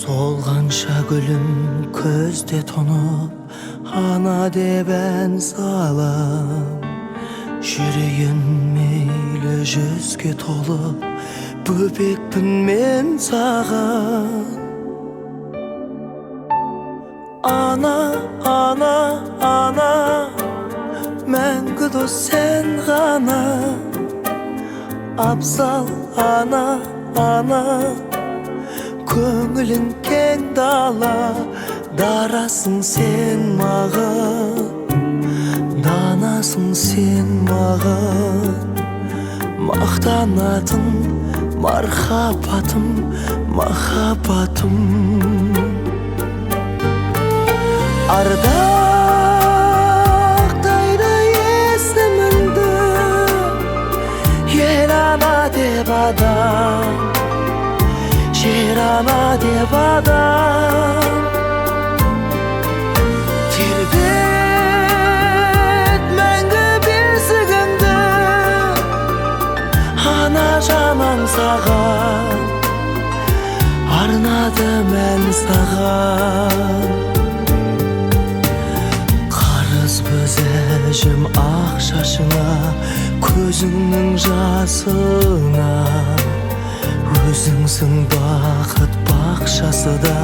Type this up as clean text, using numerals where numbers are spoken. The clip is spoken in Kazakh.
Солғанша гүлім күзде тұнып, ана деп ән салам. Жүрейін мейлі жүзге толып, бөбекпін мен саған. Ана, ана, ана, мәңгі дос сен ғана. Абзал ана, ана, көңілің кең дала. Дарасың сен маған, данасың сен маған. Мақтанатын мархабатым, махаббатым. Ардақтайды есіміңді ел ана деп адам, жер ана деп адам. Тербет мәңгі бесігіңді, ана жаным саған, арнадым ән саған. Қарыз біз әжім ақ шашыңа, көзіңнің жасына. Өзіңсің бақыт бақшасы да.